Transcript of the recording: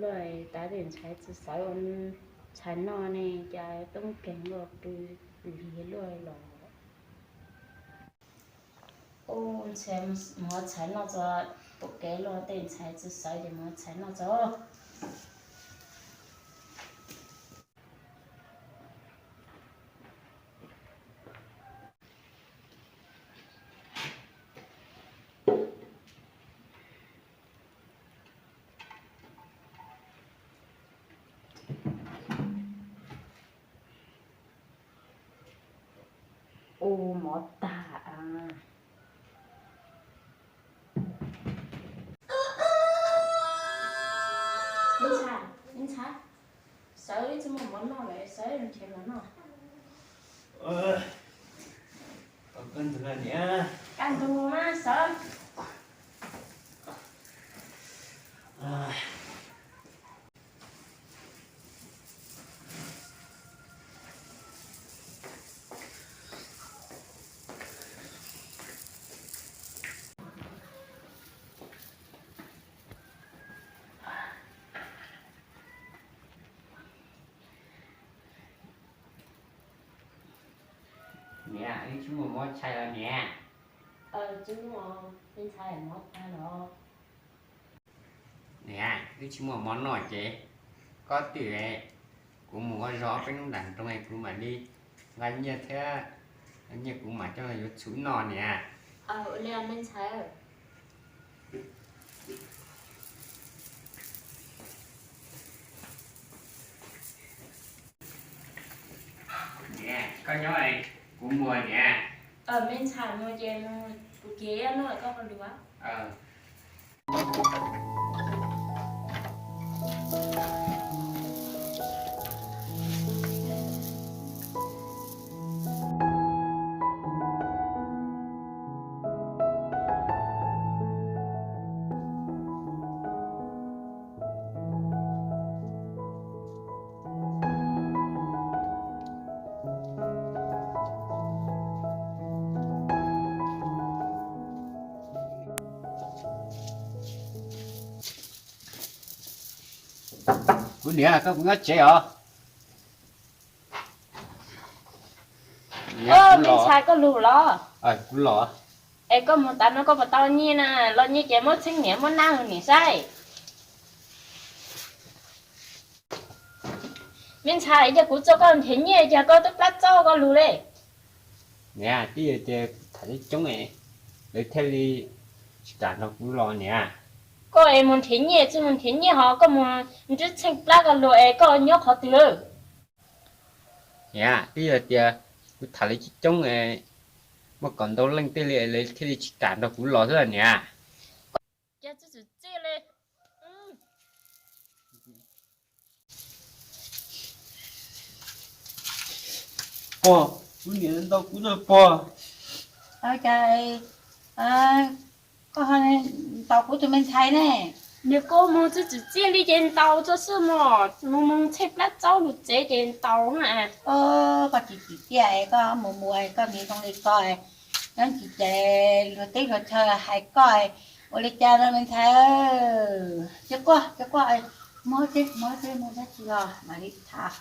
Luaj, tab tej ntxhais tsis xav ua ntxhais noj ne, cas toob keeg luaj pw lig luaj los. Ntxhais, mus ua txhais noj tso, pom kev luaj tej ntxhais tsis xav ces mus ua txhais noj tso. Ua mov tag. Me ntxhais, me ntxhais, sawv, wb tsis muaj mov noj lawm, sawv nrhiav mov noj. Kaj ntug na, sawv. Niam, wb tsis muaj mov tshais los niam. Tsis muaj, me ntxhais, mov tag los. Niam, wb tsis muaj mov noj ces koj twb, kuv mus ua zog peb hnub nram nroog kuv mam li nqa nyiaj thiab, nyiaj kuv mam coj los yuav txhuv noj niam. Ua li me ntxhais. Niam, koj nyob, kuv mus niam. Me ntxhais, mus ces mus, kuv kiv ib hnub koj ho lus. Kuv niam, koj puas nyob tsev os? Me ntxhais, koj lus los? Kuv los. Es koj mus tas no koj puas tau nyiaj na? Los nyiaj ces muab txheeb niam muab naj niam saib. Me ntxhais, yog kuv tso koj nrhiav nyiaj, yog koj twb plab txaub koj lus li. Niam, twb yog tias kuv tham coob coob es lawv thiaj li tsis kam nrog kuv los niam. Koj es mus nrhiav nyiaj tsis mus nrhiav nyiaj ho koj mus nrhiav txheej plab koj lus es koj nyob qhov twg? Niam, twb yog tias kuv tham lawv coob coob es muaj kom ntau leej tej li lawv thiaj li tsis kam nrog kuv los xwb niam. Cas tsis txim txiaj li. Pog, kuv niam ntaus kuv na pog. Cas koj ntaus kuv tus me ntxhais ne? Nws kua muag tsis txim txiaj li ces ntaus tso xwb mog, mus mus txheej plab txaub lus tsev ces ntaus na. Koj tsis txim txiaj koj mus mus koj miv zoo li koj, nyob ntsis ces luag teb luag chaw hais koj ua li cas no me ntxhais. Cia quaj cia quaj, mus tsev mus tsev mus dab tsi los mam li tham.